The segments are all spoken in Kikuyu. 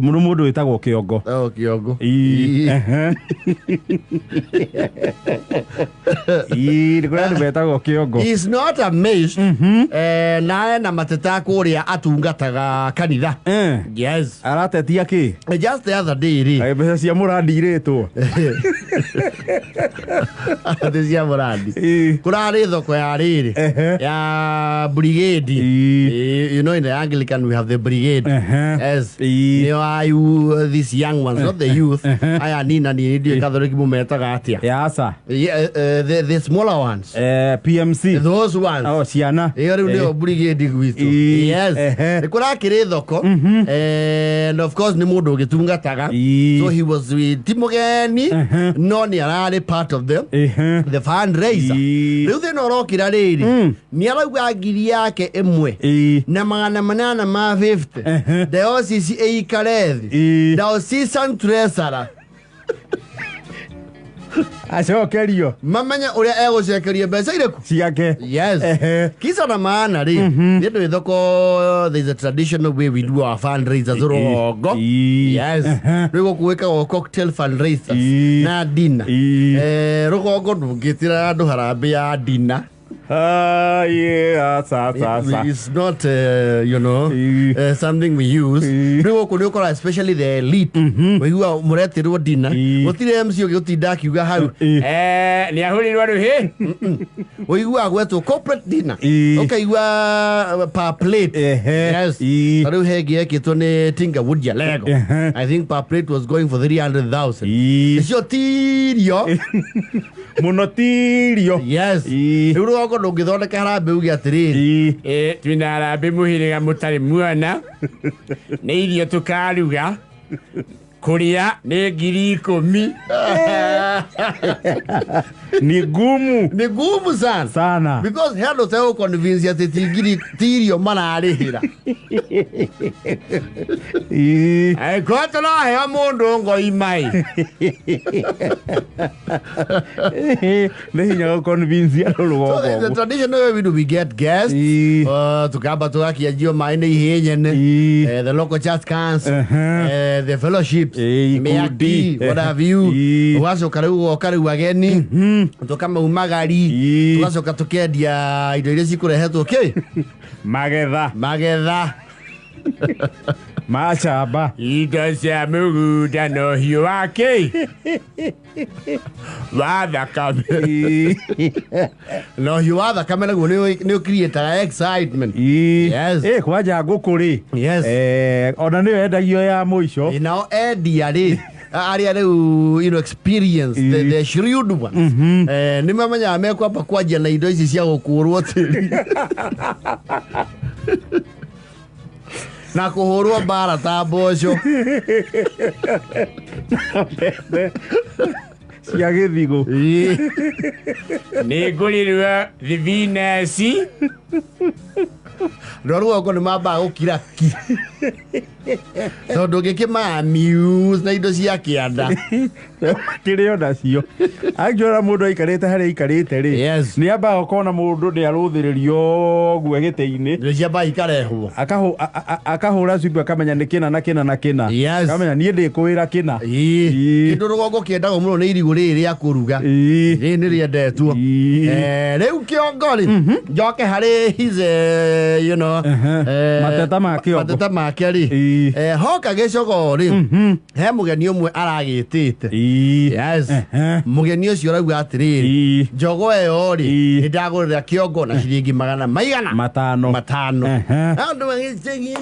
Nĩ mũndũ wĩtagwo Kĩongo. Oh, Kĩongo. Ii, ehe. Ii, nĩ kũrĩ andũ metagwo Kĩongo. He is not amazed. Na ena mateta kũrĩa atungataga kanitha. Yes. Aratetia kĩ? Just the other day rĩ. Kaĩ mbeca cia mũrandi irĩtwo? Atĩ cia mũrandi. Ii. Kũrarĩ thoko ya rĩrĩ. Ehe. Ya brigade. Ii. You know in the Anglican we have the brigade. Ehe. Yes. Ii. Nĩo ayu these young ones, not the youth. Aya nina nini ndiũĩ Catholic mũmetaga atĩa. Yaca. Yeah, the smaller ones. PMC. Those ones. Oh, ciana. Ĩyo rĩu nĩyo brigade gwitũ. Ii. Yes. Ehe. Nĩ kũrakĩrĩ thoko. And of course nĩ mũndũ ũgĩtungataga. Ii. So he was with ti mũgeni no nĩ ararĩ part of the Ehe. the fundraiser. Ii. Rĩu thĩna ũrokĩra rĩrĩ nĩ arauga ngiri yake ĩmwe Ii. na 850 Ehe. Diocese ĩikare thĩ. Ii. Diocesan treasurer Acokerio mamenye ũrĩa egũcekeria mbeca irĩkũ. Ciake. Yes. Ehe. Kisa na maana rĩ, nĩ ndũ thoko there is a traditional way we do our fundraisers rũgongo. Ii. Yes. Ehe. Rĩu gũkũ gwĩkagwo cocktail fundraisers Ii. na dinner. Ii. Rũgongo ndũngĩtĩra andũ harambĩ ya dinner. Ah, yeah, sa, sa, sa. It's not Ii. something we use. Ii. Rĩu gũkũ nĩ ũkora especially the elite. Waigua mũretĩrwo dinner. Ii. Gũtirĩ MC ũgĩgũtinda akiuga hau. Ii. Nĩ ahũrĩrwo rũhĩ. Ũiguaga gwetwo corporate dinner. Ii. Ũkaigua per plate. Ehe. Yes. Ii. Ta rĩu he ĩngĩ yekĩtwo nĩ Tinga Wood ya Lego. Ehe. I think per plate was going for 300,000. Ii. Icio ti irio. Mũno ti irio. Yes. Ii. Rĩu rũgongo ndũngĩthondeka harambĩ uge atĩrĩrĩ. Ii. Twĩna harambĩ mũhĩrĩga mũtarĩ muona nĩ irio tũkaruga kũrĩa nĩ 10,000. Ni gumu Nĩ ngumu sana. Sana. Because he andũ tegũconvince atĩ ti ngiri ti irio mararĩhĩra. Ii. Angĩkorwo tũraheo mũndũ ngoimai. Nĩ hinya gũconvince andũ So rũgongo the ũguo. traditional way we do, we get guests. Ii. Tukamba tugakianjio maĩ nĩ ihĩ nyene. Ii. The local church council, Ehe. the fellowships, Ikundi. mĩaki, what have you. Ii. Ũgacoka rĩu ũgoka rĩu ageni tũkamaumagari Ii. tũgacoka tũkendia indo iria cikũrehetwo kĩ Magetha. Magetha. Macamba. Indo cia mũgũnda na ũhiũ wa kĩ wa thakame. Ii. Na ũhiũ wa thakame naguo nĩ ũcreataga excitement. Ii. Yes. Kwanja ngũkũ rĩ. Yes. Ona nĩyo endagio ya mũico. Nao endia rĩ arĩa rĩu experience the shrewd ones nĩ mamenyaga mekwamba kwanjia na indo ici cia gũkũrwo tĩri na kũhũrwo mbara ta mboco. Cia gĩthigũ. Ii. Nĩ ngũrĩrwo thibinaci. Andũ a rũgongo nĩ mambaga gũkira ki tondũ ũngĩkĩmamuse na indo cia kĩanda. Kĩrĩ onacio angĩona mũndũ aikarĩte harĩa aikarĩte rĩ, nĩ ambaga ũkona mũndũ nĩ arũthĩrĩrio ũguo gĩtĩ-inĩ. Indo ciambaga ikarehwo. Akahũra cumbĩ akamenya nĩ kĩna na kĩna na kĩna. Akamenya niĩ ndĩkũwĩra kĩna. Ii. Kĩndũ rũgongo kĩendagwo mũno nĩ irigũ rĩrĩ rĩa kũruga. Rĩrĩ nĩ rĩendetwo. Rĩu kĩongo rĩ njoke harĩ his Mateta ma kĩongo. Mateta make rĩ, hoka gĩcogo rĩ he mũgeni ũmwe aragĩtĩte. Yes. Mũgeni ũcio arauga atĩrĩrĩ, njogo ĩyo rĩ nĩ ndagũrĩra kĩongo na ciringi magana maigana 500. 500. Andũ magĩcegi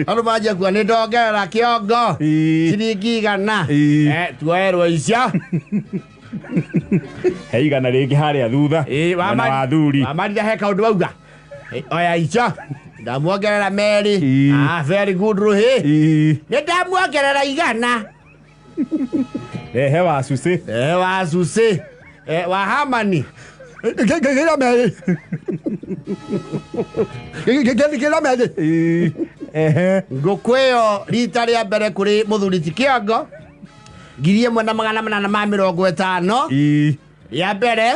andũ manjia kuga nĩ ndongerera kĩongo ciringi 100. Tuoerwo icio. He 100 rĩngĩ harĩa thutha. Mwena wa athuri. Wamarira he kaũndũ wauga. Oya icio ndamuongerera merĩ. Ah, very good rũhĩ. Nĩ ndamuongerera 100. Rehe wa cucĩ. Rehe wa cucĩ. Wa Hamani ngĩra merĩ ngĩra merĩ. Ngũkũ ĩyo rita rĩa mbere kũrĩ mũthuri ti kĩongo 1850. Rĩa mbere,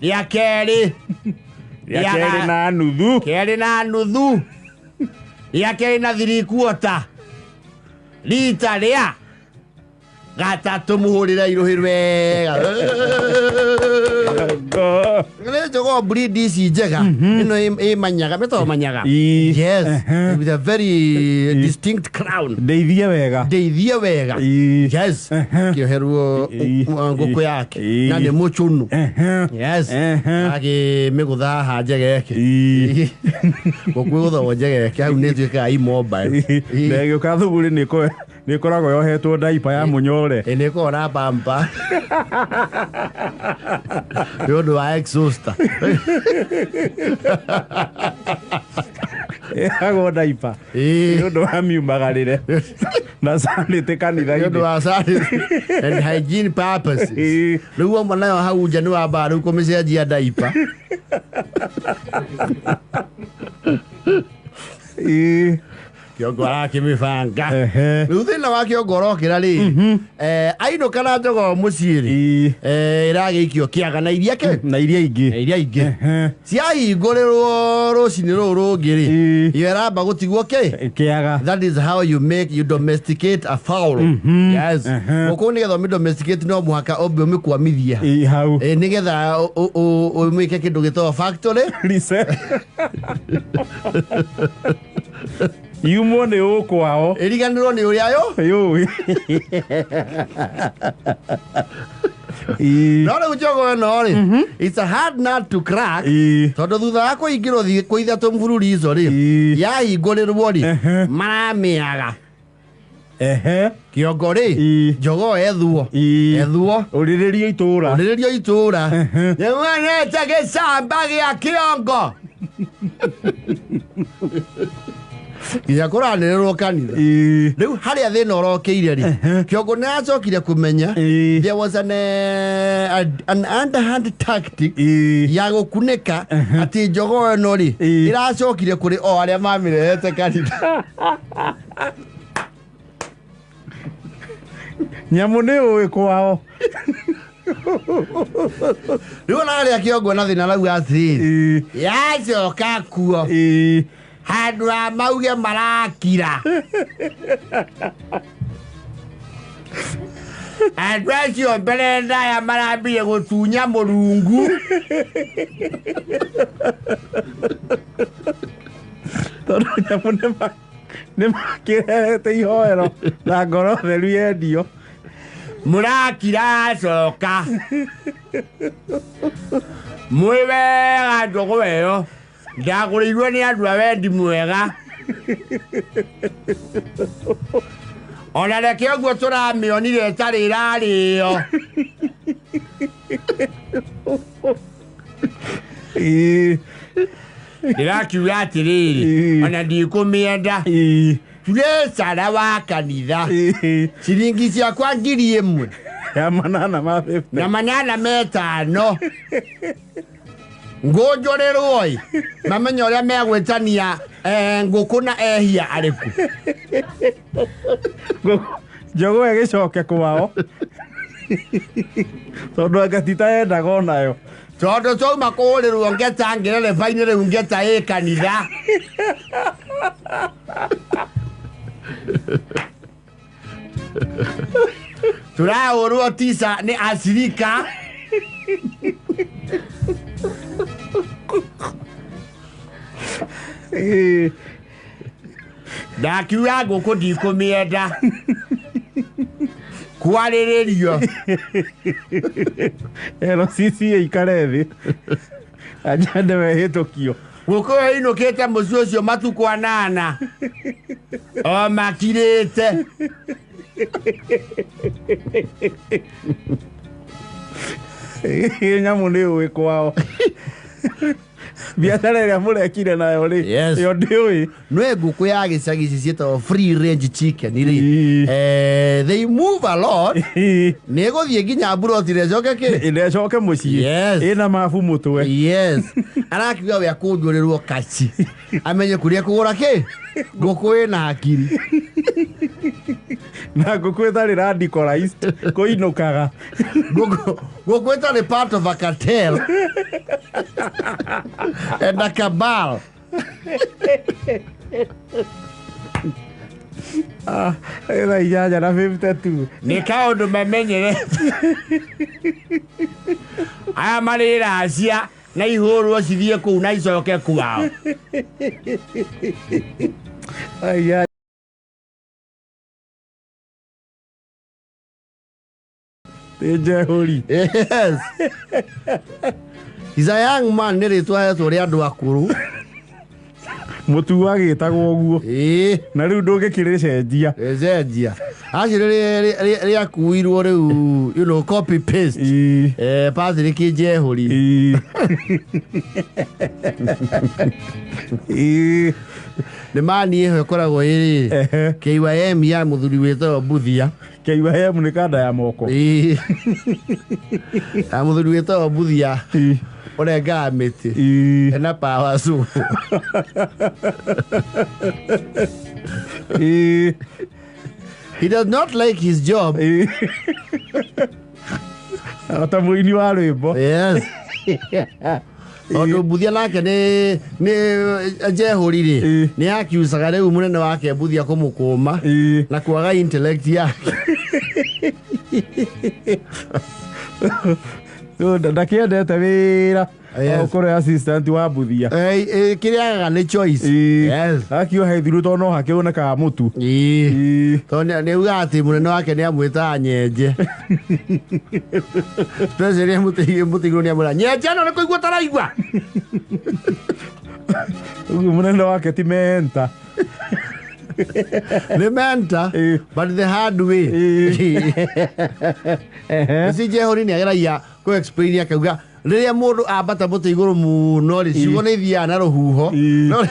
rĩa kerĩ, Rĩa kerĩ na nuthu. Kerĩ na nuthu, Rĩa kerĩ na 3/4. Rita rĩa gatatũ mũhũrĩre irũhĩ wega. Nĩ njogoo breed ici njega ĩno ĩ manyaga mĩtagwo manyaga. Yes, with a very distinct crown. Ndeithie wega. Ndeithie wega. Yes. Kĩoherwo ngũkũ yake na nĩ mũcũnũ. Yes. Agĩmĩgũtha haha njegeke. Ngũkũ ĩgũthagwo njegeke hau nĩ ĩtuĩkaga immobile. Na ĩgĩũka thuguri nĩ ĩkoragwo yohetwo ndaipa ya mũnyore. Ĩ nĩ ĩkoragwo na bampa nĩ ũndũ wa exhauster. Ĩhagwo ndaipa nĩ ũndũ wa miumagarĩre na sanĩtĩ Nĩ ũndũ kanitha-inĩ. wa sanity and hygiene purposes. Rĩu wauma nayo hau nja nĩ wambaga rĩu kũmĩcenjia ndaipa. Kĩongo arakĩmĩbanga. Rĩu thĩna wa kĩongo ũrokĩra rĩ, ainũka na njogoo mũciĩ rĩ, ĩragĩikio kĩaga na iria kĩ? Na iria ingĩ. Na iria ingĩ. Ciahingũrĩrwo rũcinĩ rũu rũngĩ rĩ, iyo ĩramba gũtigwo kĩ? Kĩaga. That is how you make you domesticate a fowl. Yes. Ngũkũ nĩgetha ũmĩ domesticate no mũhaka ũmbe ũmĩkwamithie. Hau. Nĩgetha ũmĩke kĩndũ gĩtagwo factory. Reset. Yumwo nĩ ũkwao. Ĩriganĩrwo nĩ ũrĩa yo. Yũĩ. No rĩu njogo ĩno rĩ, it's a hard nut to crack. Tondũ thutha wa kũhingĩrwo thikũ ithatũ mfululizo rĩ, yahingũrĩrwo rĩ, maramĩaga. Kĩongo rĩ, njogoo ethwo. Ethwo. Ũrĩrĩrio itũra. Ũrĩrĩrio itũra. Nĩwonete gĩcamba gĩa kĩongo. Nginya kũranĩrĩrwo kanitha. Rĩu harĩa thĩna ũrokĩire rĩ, kĩongo nĩ acokire kũmenya there was an underhand tactic ya gũkunĩka atĩ njogoo ĩno rĩ, ĩracokire kũrĩ o arĩa mamĩrehete kanitha. Nyamũ nĩ ũĩ kwao. Rĩu ona harĩa kĩongo na thĩna arauga atĩrĩrĩ, yacoka kuo handũ ha mauge marakira. Andũ acio mbere ndaya marambire gũtunya mũrungu. Tondũ nyamũ nĩ makĩrehete ihoero na ngoro theru yendio. Mũrakira acoka. Mwĩ wega njogoo ĩyo. Ndagũrĩirwo nĩ andũ a wendi mwega. Ona reke ũguo tũramĩonire ĩtarĩ ĩrarĩo. Ndĩrakiuga atĩrĩrĩ, ona ndikũmĩenda. Treasurer wa kanitha. Ciringi ciakwa ngiri ĩmwe. Ya manana ma fifty. Na manana metano. Ngũnjũrĩrwo ĩ, mamenye ũrĩa megwĩtania, ngũkũ na ehia arĩkũ. Njogoo ĩgĩcoke kwao. Tondũ anga ti ta yendaga onayo. Tondũ twauma kũhũrĩrwo ngeta ngerereba-inĩ rĩu ngeta ĩ kanitha. Tũrahũrwo tisa nĩ acirika. Ndakiuga ngũkũ ndikũmĩenda. Kwarĩrĩrio. LCC ĩikare thĩ. Ajende wehĩtũkio. Ngũkũ ĩyo ĩinũkĩte mũciĩ ũcio matukũ anana. O makirĩte. Nyamũ nĩ ũĩ kwao. Biacara ĩrĩa mũrekire nayo rĩ, Yes. ĩyo ndĩũĩ. Nĩ ngũkũ ya gĩcagi ici ciĩtagwo free range chicken rĩ. They move a lot. Nĩ ĩgũthiĩ nginya mburoti na ĩcoke kĩ? Ĩna ĩcoke mũciĩ. Yes. Ĩna mabu mũtwe. Yes. Arakiuga we akũnjũrĩrwo kaci. Amenye kũrĩa kũgũra kĩ? Ngũkũ ĩna hakiri. Na ngũkũ ĩtarĩ radicalized kũinũkaga. Ngũkũ ĩtarĩ part of a cartel and a cabal. Thaa 8 na 52. Nĩ kaũndũ mamenyerete aya marĩ racia na ihũrwo cithiĩ kũu na icoke kwao. Thaa 8. Nĩ njehũri. Yes. He's a young man nĩ rĩtwa hetwo rĩa andũ akũrũ. Mũtu agĩtagwo ũguo. Ĩĩ. Na rĩu ndũngĩkĩrĩcenjia. Rĩcenjia. Acio rĩakuirwo rĩu, copy paste. Ĩĩ. Patrick Njehũri. Ĩĩ. Ĩĩ. Nĩ mani ĩho ĩkoragwo ĩrĩ KYM ya mũthuri wĩtagwo Mbuthia. KYM nĩ kanda ya moko. Ĩĩ. Ya mũthuri wĩtagwo Mbuthia ũrengaga mĩtĩ. Ĩĩ. Ena power saw. Ĩĩ. He does not like his job. Ĩĩ. Ota mũini wa rwĩmbo. Yes. Tondũ Mbuthia nake nĩ Njehũri rĩ, Ĩĩ. nĩ akiucaga rĩu mũnene wake Mbuthia kũmũkũma Ĩĩ. na kwaga intellect yake. Ndakĩendete wĩra. Yes. Ũkorwo assistant wa Mbuthia. Kĩrĩa agaga nĩ choice. Ĩĩ. Yes. Akioha ithiru tondũ no hakĩonekaga mũtu. Ĩĩ. Ĩĩ. Tondũ nĩ augaga atĩ mũnene wake nĩ amwĩtaga nyenje. Especially mũtĩ igũrũ nĩ amwĩra nyenje ĩno nĩ kũigua ũtaraigua. Ũguo mũnene wake ti menta. Nĩ mentor Ĩĩ. but the hard way. Ĩĩ. Ehe. Ũcio Njehũri nĩ ageragia kũ explain akauga rĩrĩa mũndũ ambata mũtĩ igũrũ mũno rĩ, ciugo nĩ ithiaga na rũhuho. Ĩĩ.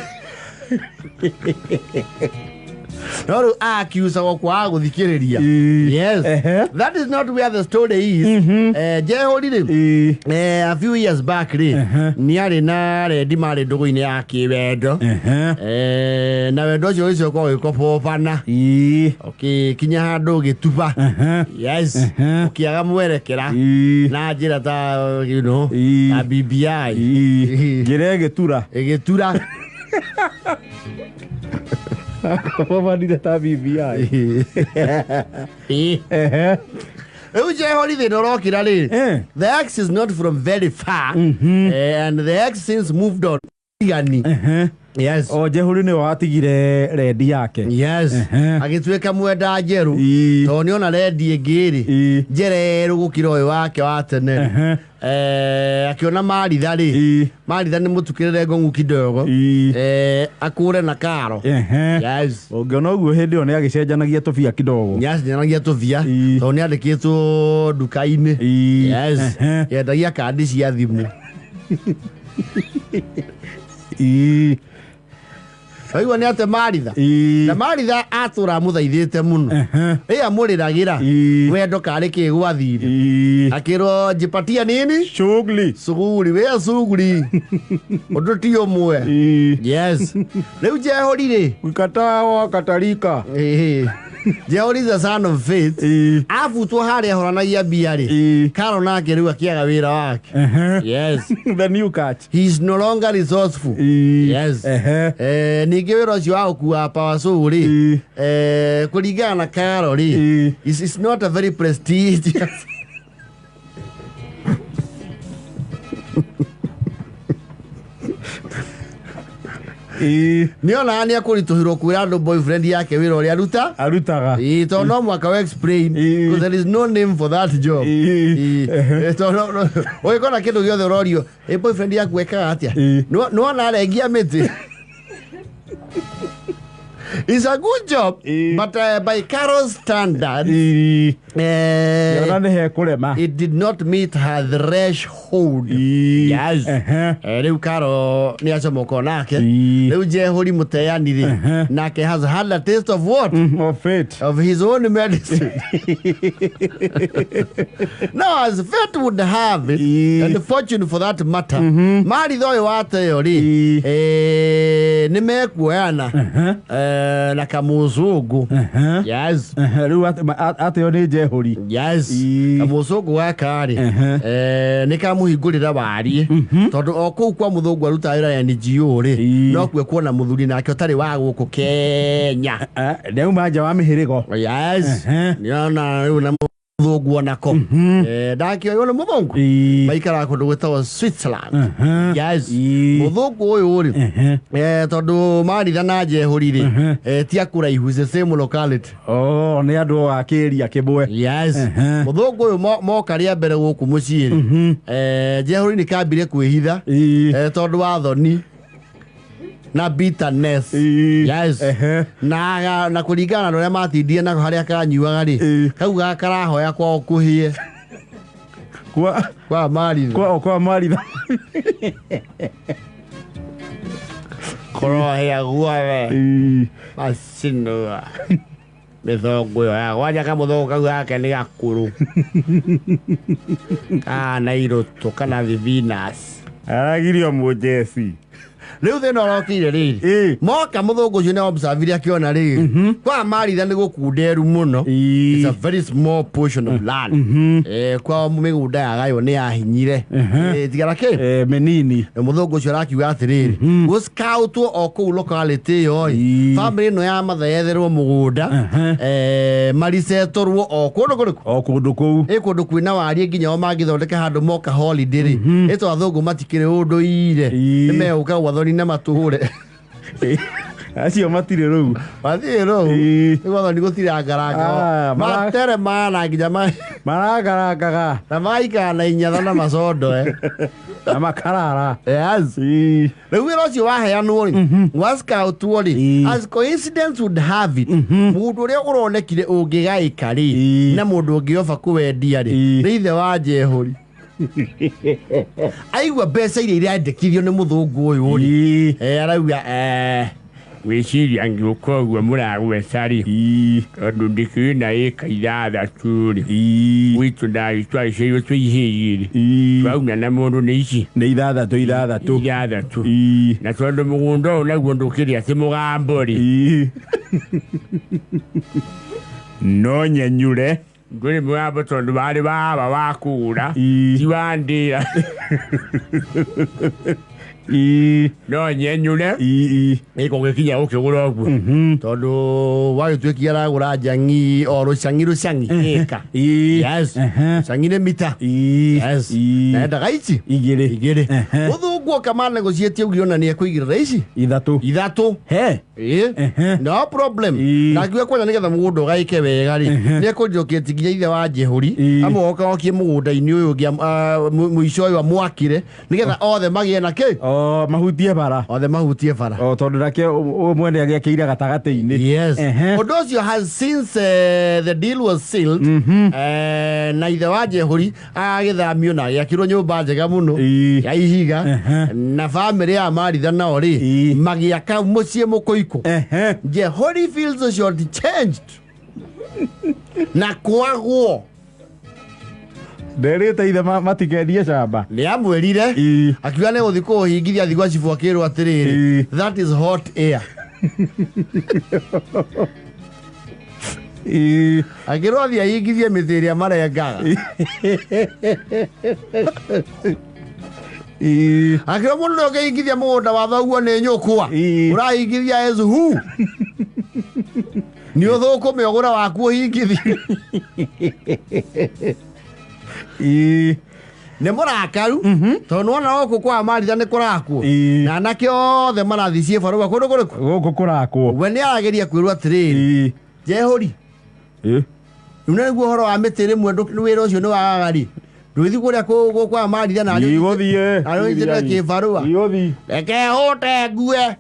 No rĩu akiucagwo kwaga gũthikĩrĩria. Ĩĩ. Yes. Ehe. That is not where the story is. Njehũri rĩ, Ĩĩ. a few years back rĩ, nĩ arĩ na rendi marĩ ndũgũ-inĩ ya kĩwendo. Ehe. Na wendo ũcio ũgĩcoka ũgĩkobobana Ĩĩ. ũgĩkinya handũ ũgĩtuba. Ehe. Yes. Ehe. Ũkĩaga mwerekera Ĩĩ. na njĩra ta Ĩĩ. ta BBI. Ĩĩ. Njĩra ĩgĩtura. Ĩgĩtura. Bobanire ta BBI. Ĩĩ. Ehe. Rĩu Njehũri thĩna ũrokĩra rĩ, Eh. the ex is not from very far, and the ex since moved on Igani. Ehe. Yes. O Njehũri nĩwe watigire rendi yake. Yes. Ehe. Agĩtuĩka mwenda njerũ. Ĩĩ. Tondũ nĩona rendi ĩngĩ rĩ, Ĩĩ. njererũ gũkĩra ũyũ wake wa tene. Ehe. Akĩona Maritha rĩ, Ĩĩ. Maritha nĩ mũtukĩrĩre ng'ong'u kidogo. Ĩĩ. Akũre na karo. Ehe. Yes. Ũngĩona ũguo hĩndĩ ĩyo nĩ agĩcenjanagia tũbia kidogo. Nĩacenjanagia tũbia Ĩĩ. tondũ nĩandĩkĩtwo nduka-inĩ. Ĩĩ. Yes. Ehe. Yendagia kandi cia thimũ. Ĩĩ. Waigua nĩ atĩ Maritha. Ĩĩ. Na Maritha atũra amũthaithĩte mũno. Ehe. Ĩ amũrĩragĩra. Ĩĩ. Wendo karĩ kĩ gwathire. Ĩĩ. Akĩrwo njipatia nini? Shughuli. Suguri, wĩ suguri. Ũndũ ti ũmwe. Ĩĩ. Yes. Rĩu Njehũri rĩ. Wikataa wakatarika. Ĩĩ. Njehũri is a son of faith. Ĩĩ. Abutwo harĩa ahoranagia mbia rĩ. Ĩĩ. Karo nake rĩu akĩaga wĩra wake. Ehe. Yes. The new catch. He is no longer resourceful. Ĩĩ. Yes. Ehe. Ningĩ wĩra ũcio wa gũkua power saw rĩ, Ĩĩ. kũringana na Karo rĩ, Ĩĩ. it's not a very prestigious. Ĩĩ. Nĩonaga nĩ ekũritũhĩrwo kwĩra andũ boyfriend yake wĩra ũrĩa aruta. Arutaga. Ĩĩ, tondũ no mũhaka we explain Ĩĩ. because there is no name for that job. Ĩĩ. Ĩĩ. Ehe. Tondũ ũgĩkona kĩndũ gĩothe ũrorio, ĩ boyfriend yaku ekaga atĩa? Ĩĩ. Nĩwona arengia mĩtĩ. It's a good job, Ĩĩ. but by Carol's standards, Ĩĩ. Yona nĩ hekũrema. it did not meet her threshold. Ĩĩ. Yes. Ehe. Rĩu Caro nĩ acomoko nake. Ĩĩ. Rĩu Njehũri mũteani rĩ, Ehe. nake has had a taste of what? Of fate. Of his own medicine. Now, as fate would have it, Ĩĩ. and fortune for that matter, Maritha ũyũ wateo rĩ, Ĩĩ. nĩ mekuoyana. Na kamũcũngũ. Yes. Rĩu atĩo nĩ njehũri. Yes. Kamũcũngũ gaka rĩ, nĩ kamũhingũrĩra wariĩ, tondũ o kũu kwa mũthũngũ arutaga wĩra NGO rĩ, nokuo kuona mũthuri nake ũtarĩ wa gũkũ Kenya. Nĩauma nja wa mĩhĩrĩgo. Yes. Nĩona rĩu na mũthũngũ onako. Ndakĩoywo nĩ mũthũngũ. Maikaraga kũndũ gwĩtagwo Switzerland. Yes. Mũthũngũ ũyũ rĩ, tondũ maritha na njehũri rĩ, ti a kũraihu, it's the same locality. Oh, nĩ andũ a kĩria kĩmwe. Yes. Mũthũngũ ũyũ moka rĩa mbere gũkũ mũciĩ rĩ, njehũri nĩ kambire kwĩhitha, tondũ wa thoni na bitterness. Yes. Na kũringana na ũrĩa matindire nako harĩa kanyuaga rĩ, kau gakarahoya kwao kũhĩe. Kwa maritha. Kwa maritha. Kũrohĩa guothe. Macinũa. Mĩthũngũ ĩyo ya kwanja kamũthũngũ kau gake nĩ gakũrũ. Kana irũtũ kana Venus. Aragirio mũjeci. Rĩu thĩna ũrokire rĩrĩ, moka mũthũngũ ũcio nĩ observe akĩona rĩrĩ, kwa maritha nĩ gũkunderu mũno. It's a very small portion of land. Kwa mĩgũnda yagaywo nĩ yahinyire. Tigara kĩ? Mĩnini. Mũthũngũ ũcio arakiuga atĩrĩrĩ, gũscoutwo o kũu locality ĩyo ĩ, family ĩno ya Matha yetherwo mũgũnda, marisetũrwo o kũndũ kũrĩkũ? O kũndũ kũu. Ĩ kũndũ kwĩna wariĩ nginya o mangĩthondeka handũ moka holiday rĩ, ĩtũ athũngũ matikĩrĩ ũndũire. Nĩmegũka gwathoni na matũre. Acio matirĩ rũu. Matirĩ rũu. Nĩ gwathoni gũtirangaranga. Matere mana nginya marangarangaga. Na magaikara na inyatha na macondo. Na makarara. Yes. Rĩu wĩra ũcio waheanwo rĩ, wa scoutwo rĩ, as coincidence would have it, mũndũ ũrĩa ũronekire ũngĩgaĩka rĩ, na mũndũ ũngĩoba kũwendia rĩ, nĩ ithe wa njehũri. Aigua mbeca iria irandĩkithio nĩ mũthũngũ ũyũ rĩ, arauga, gwĩciria ngĩũka ũguo mũragweta rĩ, tondũ ndĩkĩrĩ na ĩka 6 rĩ, gwitũ ndagĩtwarĩcirio twĩ ihĩĩ igĩrĩ, twauna na mũndũ nĩ ici. Nĩ 6 6. 6. Na tondũ mũgũnda ũyũ naguo ndũkĩrĩ atĩ mũgambo rĩ. No nyenyure. Ndũrĩ mũgambo tondũ warĩ wawa wa kũgũra, ti wa ndĩra. No nyenyure. Gĩko gĩkinya gũkĩgũra ũguo. Tondũ wagĩtuĩkia aragũra njang'i o rũcang'i rũcang'i ĩka. Yes. Rũcang'i nĩ mita. Yes. Na endaga ici? Igĩrĩ. Igĩrĩ. Mũthũngũ oka manegotiate augire ona nĩ ekũigĩrĩra ici? 3. 3. He. No problem. Na akiuga kwanja nĩgetha mũgũnda ũgaĩke wega rĩ, nĩ ekũrelocate nginya ithe wa njehũri, amũoka okie mũgũnda-inĩ ũyũ ũngĩ, mũico ũyũ amwakĩre, nĩgetha othe magĩe na kĩ? O, mahutie bara. Othe mahutie bara. O, tondũ nake ũyũ mwene agĩakĩire gatagatĩ-inĩ. Yes. Ũndũ ũcio has since the deal was sealed, na ithe wa njehũri agĩthamio na agĩakĩrwo nyũmba njega mũno ya ihiga, na family ya maritha nao rĩ, magĩaka mũciĩ mũkũikũ. Njehũri feels short changed na kwagwo. Nderĩte ithe matikendie camba. Nĩ amwĩrire, akiuga nĩ gũthiĩ kũũhingithia athiĩ gwa cibũ akĩrwo atĩrĩrĩ, that is hot air. Akĩrwo athiĩ ahingithie mĩtĩ ĩrĩa marengaga. Akĩrwo mũndũ ũrĩa ũngĩhingithia mũgũnda wa thoguo nĩ nyũkwa. Ũrahingithia as who? Nĩ ũthũkũme ũgũra waku ũhingithie. Nĩ mũrakaru, tondũ nĩwona gũkũ kwa maritha nĩ kũrakwo. Na anake othe marathiĩ ciĩbarũa kũndũ kũrĩkũ? Gũkũ kũrakwo. We nĩ arageria kwĩrwo atĩrĩrĩ, njehũri. Rĩu na nĩguo ũhoro wa mĩtĩ rĩmwe wĩra ũcio nĩ wagaga rĩ. Ndũgĩthiĩ kũrĩa kwa maritha na Ndigũthiĩ. na ũnyitĩrĩre kĩbarũa. Ndigũthiĩ. Reke hũte ngue.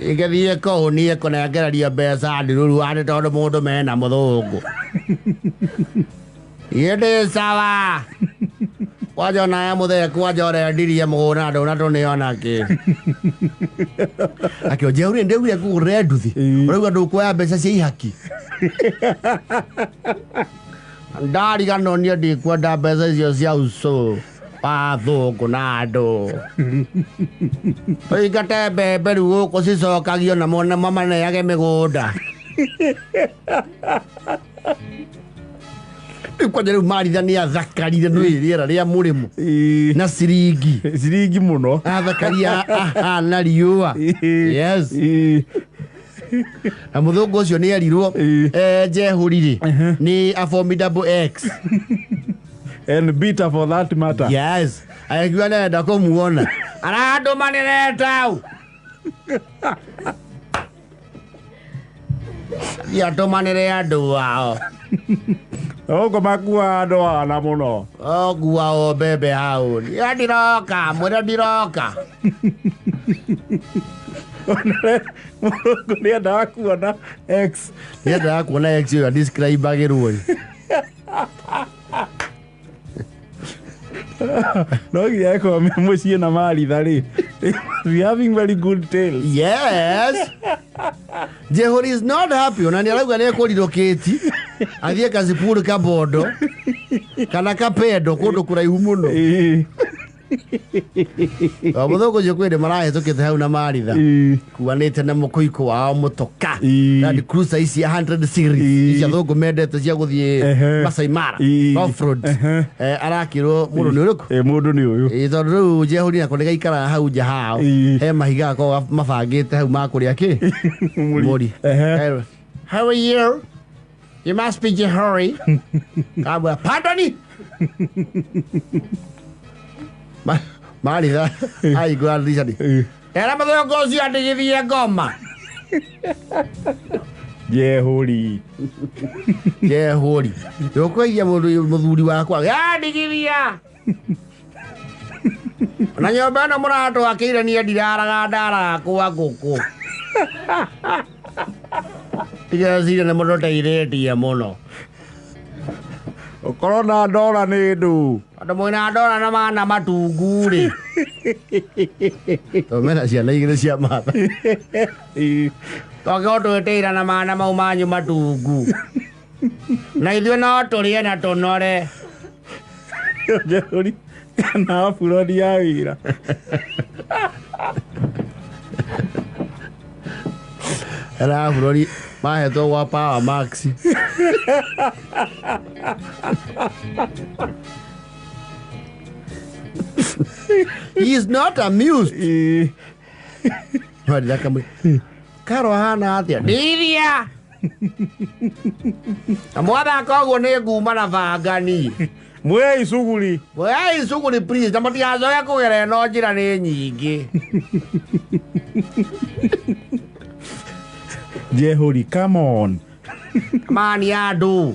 Ingĩthiĩ kũu niĩ kũnengereria mbeca ndiruru atĩ tondũ mũndũ mena mũthũngũ. Niĩ ndĩ sawa. Kwanja onawe mũthee kwanja ũrendirie mũgũnda ndũnatũnĩona kĩ. Akĩo njehũri ndĩaugire ngũgũrĩre nduthi. Ũrauga ndũkuoya mbeca cia ihaki. Ndariganwo niĩ ndikwenda mbeca icio cia ucũ. Athũngũ na andũ ũingate mbembe rĩu gũkũ cicokagio na mamaneage mĩgũnda. Rĩu kwanja rĩu maritha nĩ athakarire nĩ rĩera rĩa mũrĩmo na ciringi. Ciringi mũno. Athakaria ahana riũa. Yes. Na mũthũngũ ũcio nĩ erirwo Jehũri rĩ nĩ a formidable ex. And bitter for that matter. Yes. Agĩkiuga nĩarenda kũmuona. Arandũmanĩre tau. Thiĩ atũmanĩre andũ ao. Ũguo makua andũ ana mũno. Ogua o mbembe hau. Niĩ ndiroka, mwĩre ndiroka. Mũrũngũ nĩendaga kuona ex. Nĩendaga kuona ex ũyũ adescribe-agĩrwo. No nginya ĩkorwo me mũciĩ na maritha rĩ. They must be having very good tales. Yes. Jehori is not happy. Ona nĩ arauga nĩ ekũrirũkĩti. Athiĩ Kasipul Kabondo kana Kapedo kũndũ kũraihu mũno. O mũthũngũ ũcio kwĩ hĩndĩ marahĩtũkĩte hau na maritha. Kuanĩte na mũkũikũ wao mũtoka. Land Cruiser ici 100 series. Ici athũngũ mendete cia gũthiĩ Masai Mara. Off road. Arakĩrwo mũndũ nĩ ũrĩkũ? Mũndũ nĩ ũyũ. Tondũ rĩu Jehori nako nĩ gaikaraga hau nja hao. He mahiga gakoragwo mabangĩte hau ma kũrĩa kĩ? Mũri. How are you? You must be Jehori. Kamwĩra, Pardon? Maritha ahingũra ndirica nĩ. Era mũthũngũ ũcio andigithie ngoma. Jehori. Jehori. Ndũkũigia mũndũ mũthuri wakwa. Andigithia. Na nyũmba ĩno mũratwakĩire niĩ ndiraraga ndaraga kwa ngũkũ. Ndigeciria nĩ mũtũteithĩtie mũno. Ũkorwo na ndora nĩ ndũ. Andũ mwĩna ndora na mana matungu rĩ. Tondũ mena ciana igĩrĩ cia matha. Twakorwo twĩtĩira na mana mau manyu matungu. Na ithuĩ no tũrĩe na tũnore. Njehũri kana aburoni ya wĩra. Era aburoni mahetwo gwa Power Max. He is not amused. Marira kamwe. Karo ahana atĩa? Ndiria. Na mwathaka ũguo nĩ nguma na banga niĩ. Mwei cuguri. Mwei cuguri please, na mũtigacoke kũgera ĩno njĩra nĩ nyingĩ. Jehũri, come on. Come on andũ.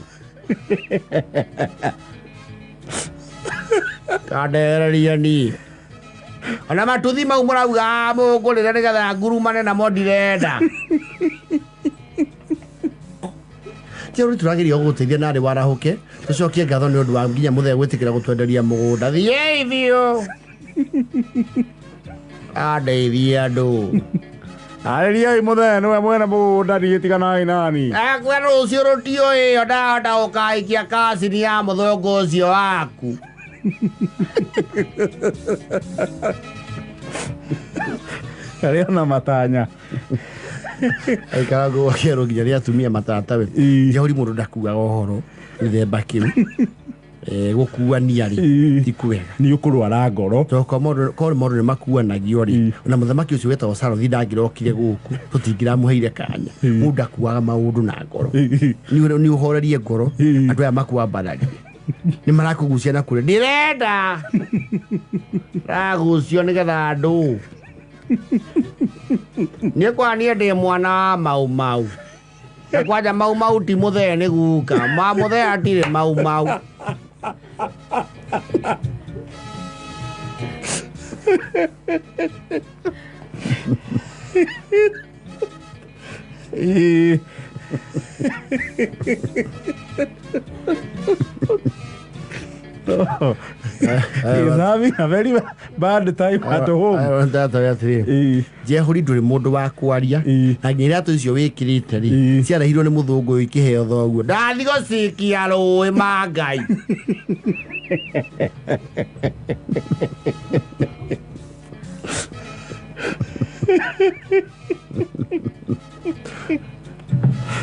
Kandereria niĩ. Ona matuthi mau mũrauga mũngũrĩre nĩgetha ngurumane namo ndirenda. Jehũri tũrageria gũgũteithia narĩ warahũke. Tũcokie ngatho nĩ ũndũ wa nginya mũthee gwĩtĩkĩra gũtwenderia mũgũnda. Thiĩi biũ. Andeithie andũ. Arĩriai mũthee nĩwe mwene mũgũnda niĩ tiganai nani. Akwe rũciũ rũtiũĩ ĩyo ndahota gũkaikia kacini ya mũthũngũ ũcio waku. Arĩ ona matanya. Aikara ngũgwa kĩero nginya rĩa atumia matatawe. Jehũri mũndũ ndakuaga ũhoro gĩthemba kĩu. Gũkuania rĩ, ti kwega. Nĩ ũkũrwara ngoro. Tondũ korwo maũndũ nĩ makuanagio rĩ, na mũthamaki ũcio wetagwo Sarothi ndangĩrokire gũkũ, tũtingĩramũheire kanya. Mũndũ ndakuaga maũndũ na ngoro. Nĩ ũhorerie ngoro, andũ aya makwambararie. Nĩ marakũgucia na kũrĩa. Ndĩrenda. Ragucio nĩgetha andũ. Niĩ kwa niĩ ndĩ mwana wa Mau Mau. Na kwanja Mau Mau ti mũthee nĩ guka. Ma mũthee atirĩ Mau Mau. He's having a very bad time at home. Atĩrĩrĩ, Jehũri, ndũrĩ mũndũ wa kwaria. Na nginya iratũ icio wĩkĩrĩte rĩ, ciarehirwo nĩ mũthũngũ ũyũ ikĩheo thoguo. Ndathi gũcikia rũĩ ma Ngai.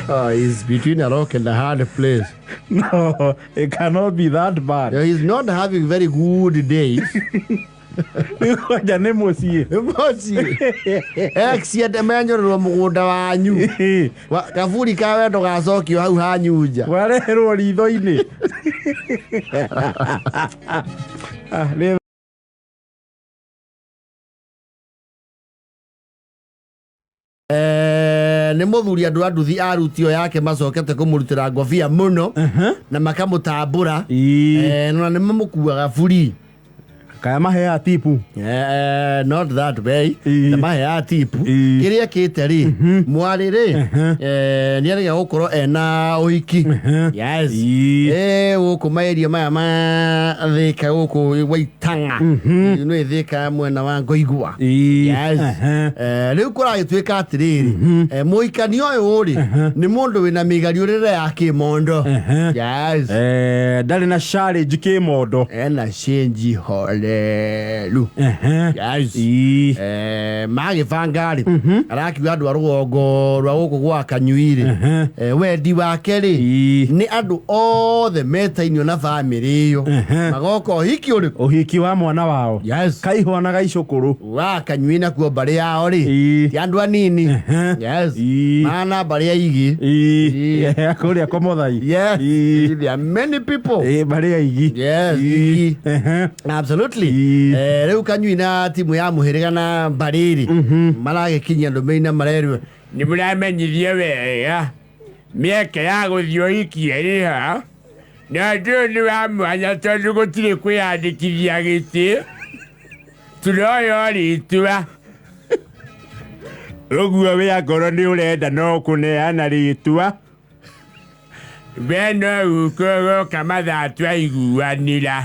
Oh, he's between a rock and a hard place. No, it cannot be that bad. Yeah, he's not having very good days. Rĩu kwanja nĩ mũciĩ. Mũciĩ. Ex menyorerwo mũgũnda wanyu. Kaburi ka wendo gacokio hau hanyu nja. Wareherwo ritho-inĩ. Ah, nĩ Nĩ mũthuri andũ a nduthi a rutio yake macokete kũmũrutĩra ngobia mũno na makamũtambũra. Na nĩ mamũkuaga buri. Kaya maheaga tipu? Not that way. Na maheaga tipu. Kĩrĩa kĩte rĩ, mwarĩ rĩ, nĩ arĩga gũkorwo ena ũhiki. Yes. Gũkũ maeria maya ma Thĩka, gũkũ Waitang'a, nĩ Thĩka mwena wa Ngoigua. Yes. Rĩu kũragĩtuĩka atĩrĩrĩ, mũhikania ũyũ rĩ, nĩ mũndũ wĩna mĩgariũrĩre ya kĩmondo. Yes. Ndarĩ na challenge kĩmondo. Ena cenji horeru. Yes. Magĩbanga rĩ, arakiuga andũ a rũgongo rwa gũkũ gwa Kanyui rĩ, wendi wake rĩ, nĩ andũ othe metainio na bamĩrĩ ĩyo magoka ũhiki ũrĩkũ? Ũhiki wa mwana wao. Yes. Kaihwa na gaicũkũrũ. Wa Kanyui nakuo mbarĩ yao rĩ, ti andũ anini. Yes. Mana mbarĩ ya igi. Kũrĩa Komothai. Yes. There are many people. Mbarĩ ya igi. Yes. Igi. Absolutely. Rĩu Kanyui na timu ya mũhĩrĩga na mbarĩ rĩ, maragĩkinyia ndũmĩrĩri na marerwo nĩ mũramenyithie wega mĩeke ya gũthiĩ ũhiki ĩrĩ ha, na ũndũ ũyũ nĩ wa mwanya tondũ gũtirĩ kwĩyandĩkithia gĩtĩ, tũroya rĩtwa ũguo wĩ angorwo nĩ ũrenda no kũneana rĩtwa, we no ũke ũgoka mathaa twaiguanĩra.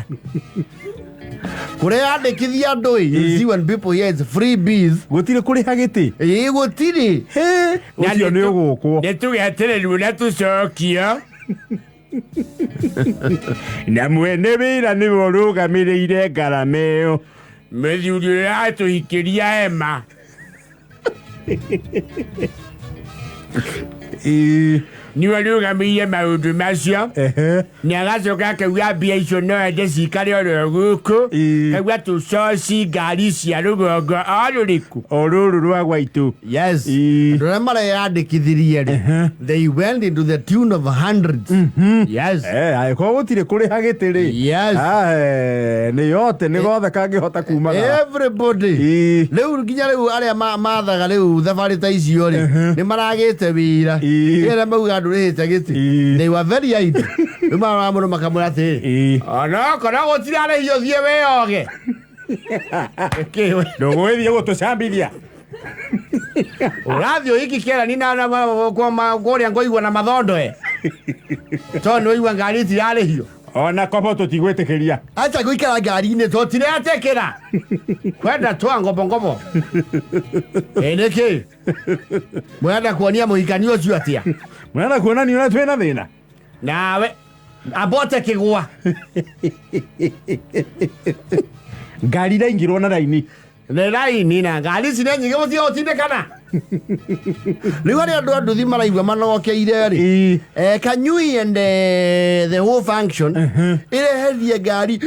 Kũreyandĩkithia andũ ĩ, you see when people hear it's free bees. Gũtirĩ kũrĩha gĩtĩ. Ĩ, gũtirĩ. Ũcio nĩ ũgũkwo. Nĩ tũgetererwo na tũcokio, na mwene wĩra nĩwe ũrũgamĩrĩire ngarama ĩyo, mũthuri ũrĩa atũhikĩria ema. Nĩwe ũrũgamĩrĩire maũndũ macio, na agacoka akauga mbia icio no ende cikare oro gũkũ. Kauga tũcoci ngari cia rũgongo o rũrĩkũ? O rũrũ rwa gwaitũ. Yes. Andũ arĩa mareyandĩkithirie rĩ, they went into the tune of hundreds. Yes. Angĩkorwo gũtirĩ kũrĩha gĩtĩ rĩ, Yes. nĩ yote nĩ gothe kangĩhota kumagara. Everybody. Rĩu nginya rĩu arĩa mathaga rĩu thabarĩ ta icio rĩ, nĩ maragĩte wĩra. Arĩa mauga ndũrĩhĩte gĩtĩ, they were very idle. Rĩu marora mũndũ makamwĩra atĩrĩrĩ, onokorwo gũtirarĩhio, thiĩ wĩyoge. Ndũgũgĩthiĩ gũtũcambithia. Ũrathiĩ ũhiki kĩarani na kũrĩa Ngoigua na mathondo e tondũ nĩ waigua ngari itirarĩhio. Ona kobo tũtigwĩtĩkĩria. Acha gũikara ngari-inĩ, tũtiretĩkĩra kwenda twa ngombo ĩ nĩkĩ mwenda kuonia mũhikani ũcio atĩa? Mũrenda kuonania ũrĩa twĩna thĩna. Nawe ambote kĩgwa. Ngari iraingĩrwo na raini. Nĩ raini na ngari ici nĩ nyingĩ, mũtige gũtindĩkana. Rĩu arĩa andũ a nduthi maraigua manokeire rĩ, Kanyui and the whole function ĩreherie ngari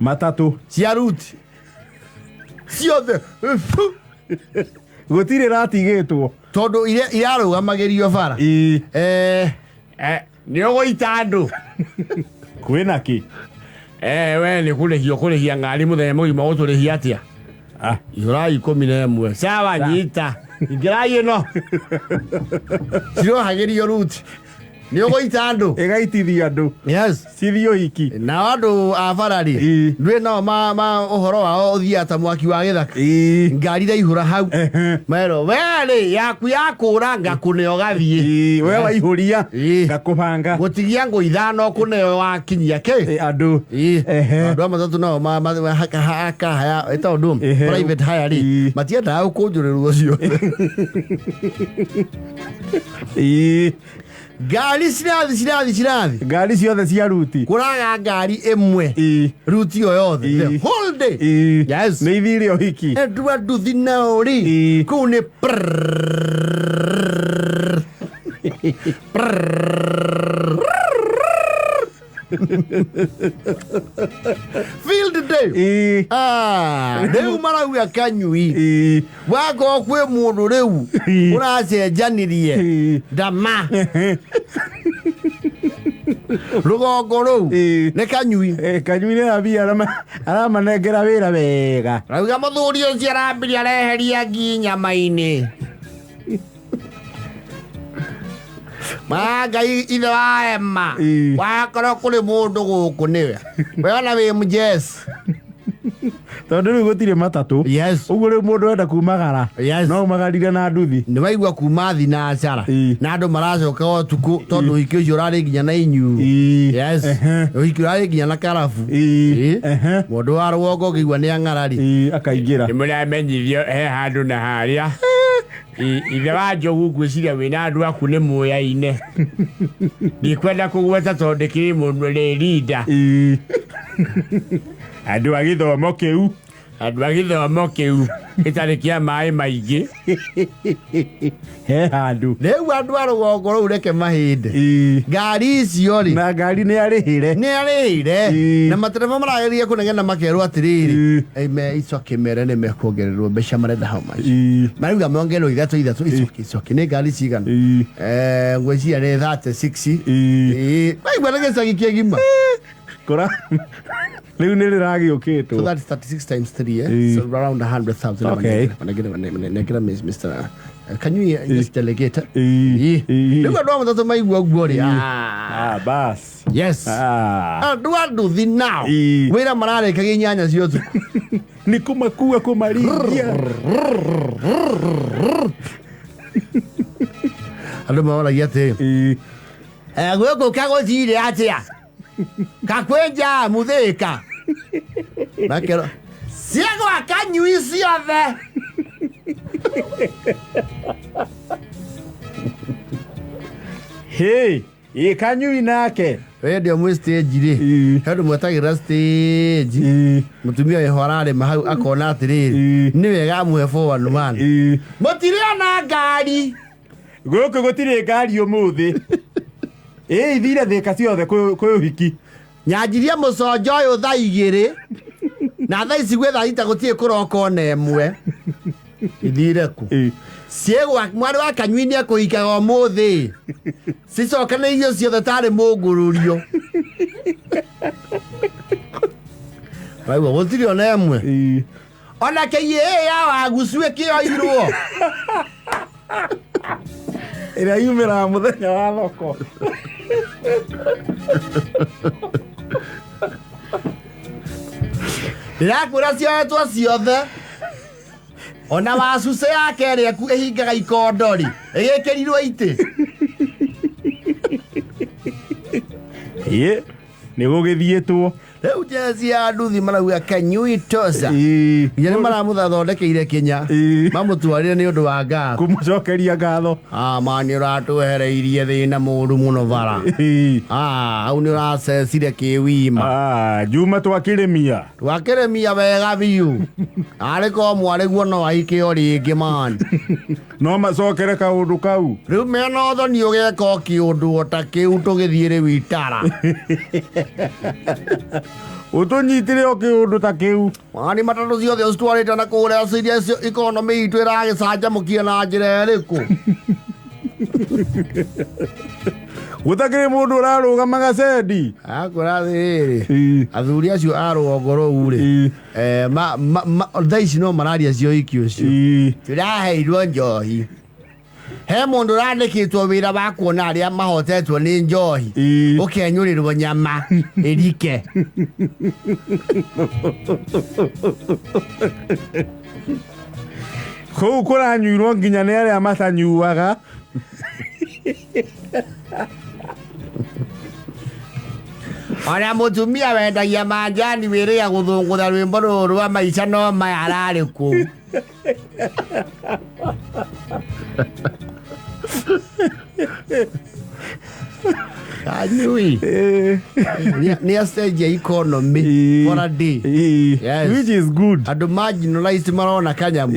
matatũ cia ruti ciothe. Gũtirĩ ratigĩtwo. Tondũ irarũgamagĩrio bara. Nĩ ũgũita andũ. Kwĩna kĩ? We nĩ kũrĩhio kũrĩhia ngari mũthenya mũgima, ũtũrĩhia atĩa? Ihũrai 11. Sawa, nyita ingĩrai ĩno. Cirohagĩrio ruti. Nĩ ũgũita andũ. Ĩgaitithia andũ. Yes. Cithiĩ ũhiki. Nao andũ a bara rĩ, Ĩĩ. ndwĩ nao ma, ma ũhoro wao ũthiaga ta mwaki wa gĩthaka. Ĩĩ. Ngari iraihũra hau. Ehe. Merwo we rĩ yaku yakũra ngakũne ũgathiĩ. Ĩĩ, we waihũria Ĩĩ. ngakũbanga. Gũtigia ngũ ithano kũneo wakinyia kĩ. Ĩ, andũ. Ĩĩ. Ehe. Andũ a matatũ nao akahaya ĩtagwo ndũ Ehe. private hire rĩ Ĩĩ. matiendaga gũkũnjũrĩrwo ciothe. Ĩĩ. Ngari cirathi cirathi cirathi. Ngari ciothe cia ruti. Kũraga ngari ĩmwe Ĩĩ. ruti o yothe Ĩĩ. the whole day. Ĩĩ. Yes. Nĩ ithire ũhiki. Andũ a nduthi nao rĩ Ĩĩ. kũu nĩ prrrr. Prrrr. Field day. Ĩĩ. Ah, rĩu marauga kanyui Ĩĩ. wakorwo kwĩ mũndũ rĩu Ĩĩ. ũracenjanirie Ĩĩ. ndama rũgongo rũu Ĩĩ. nĩ kanyui. Eh, kanyui nĩ arambia aramanengera wĩra wega. Rauga mũthuri ũcio arambirie areheria ngi nyama-inĩ. Ma Ngai ithe wa Emma Ĩĩ. wakorwo kũrĩ mũndũ gũkũ nĩwe we ona wĩ mũjesi. Tondũ rĩu gũtirĩ matatũ. Yes. Ũguo rĩu mũndũ enda kumagara. Yes. No umagarire na nduthi. Nĩ waigua kuma thinacara Ĩĩ. na andũ maracoka ũtukũ tondũ ũhiki ũcio ũrarĩ nginya na inyu. Ĩĩ. Yes. Ehe. Ũhiki ũrarĩ nginya na karabu. Ĩĩ. Ĩĩ. Ehe. Mũndũ wa rũgongo ũngĩigua nĩ ang'arari. Ĩĩ, akaingĩra. Nĩ mũramenyithio he handũ na harĩa. Ithe wa njogu ngwĩciria wĩna andũ aku nĩ mũyaine. Ndikwenda kũgweta tondũ ndĩkĩrĩ mũndũ rĩ rinda. Ĩĩ. Andũ a gĩthomo kĩu. Andũ a gĩthomo kĩu gĩtarĩ kĩa maĩ maingĩ. He handũ. Rĩu andũ a rũgongo rũu reke mahĩndĩ. Ĩĩ. Ngari icio rĩ Na ngari nĩ arĩhĩre. nĩ arĩire Ĩĩ. na matereba marageria kũnegena makerwo atĩrĩrĩ Ĩĩ. ime icoke mere nĩ mekuongererwo mbeca marenda how much. Ĩĩ. Marauga mongererwo ithatũ ithatũ icoke icoke nĩ ngari cigana. Ĩĩ. Ngwĩciria nĩ 36. Ĩĩ. Ĩĩ. Waigua nĩ gĩcagi kĩgima. Kũra rĩu nĩ rĩragĩũkĩtwo. So that's 36 times 3, eh? Ĩĩ. So around 100,000. Okay. Manengera Mr. Can you just delegate? Ĩĩ. Ĩĩ. Rĩu andũ a matatũ maigua ũguo rĩ. Ah. Ah, bas. Yes. Ah. Andũ a nduthi nao Ĩĩ. wĩra mararĩkagia inyanya cia ũtukũ. Nĩ kũmakua kũmaringia. Andũ maroragia atĩrĩ. Ĩĩ. Gũkũ kagũthire atĩa? Kakwĩ njamu Thĩka. Makerwo ciagwa kanyui ciothe. Hĩ. Ĩ kanyui nake. Hĩndĩ ĩyo mwĩ stage rĩ. Ĩĩ. He andũ mwetagĩrĩra stage. Ĩĩ. Mũtumia wĩho ararĩma hau akona atĩrĩrĩ Ĩĩ. nĩ wega amũhe 411. Ĩĩ. Mũtirĩ ona ngari. Gũkũ gũtirĩ ngari ũmũthĩ. Ĩ ithire Thĩka ciothe kwĩ ũhiki. Nyanjirie mũconjo ũyũ thaa igĩrĩ na thaa ici gwĩ thaa thita gũtirĩ kũroka ona ĩmwe. Ithire kũ? Ĩĩ. Ciĩgwa mwarĩ wa kanyui nĩ ekũhikaga ũmũthĩ. Cicokanĩirio ciothe tarĩ mũngũrũrio. Waigua gũtirĩ ona ĩmwe. Ĩĩ. Ona KAA ya wagucu ĩkĩoirwo. Ĩrĩa yumĩraga mũthenya wa thoko. Ndĩrakwĩra cioetwo ciothe. Ona wacuce yake ĩrĩa ĩhingaga ikondo rĩ ĩgĩkĩrirwo itĩ. Ĩ. Nĩ gũgĩthiĩtwo. Rĩu jezi ya nduthi marauga kanyui tosa. Ĩĩ. Nginya nĩ maramũthondekeire kinya. Ĩĩ. Mamũtwarire nĩ ũndũ wa ngatho. Kũmũcokeria ngatho. Ah, ma nĩ ũratwehereirie thĩna mũru mũno bara. Ĩĩ. Ah, hau nĩ ũracecire kĩwima. Ah, Juma twakĩrĩmia. Twakĩrĩmia wega biũ. Arĩ korwo mwarĩguo no ahike o rĩngĩ man. No macokere kaũndũ kau. Rĩu mena ũthoni ũgeka o kĩũndũ o ta kĩu tũgĩthiĩ rĩu itara. Ũtũnyitĩre o kĩũndũ ta kĩu. Mani matatũ ciothe ũcitwarĩte na kũrĩa ciria icio ikonomĩ itũ ĩragĩcanjamũkia na njĩra ĩrĩkũ? Gũtakĩrĩ mũndũ ũrarũgama gacendi. Akwĩra atĩrĩrĩ. Ĩĩ. Athuri acio a rũgongo rũu rĩ Ĩĩ. thaa ici no mararia cio ũhiki ũcio. Ĩĩ. Tũraheirwo njohi. He mũndũ ũrandĩkĩtwo wĩra wa kuona arĩa mahotetwo nĩ njohi. Ũkenyũrĩrwo nyama ĩrike. Kũu kũranyuirwo nginya nĩ arĩa matanyuaga. Ona mũtumia wendagia manjani wĩrĩga gũthũngũtha rwĩmbo rũrũ rwa maica no maya ararĩ kũu. Kanyui. Nĩ acenjia economy for a day. Yes. Which is good. Andũ marginalized marona kanyamũ.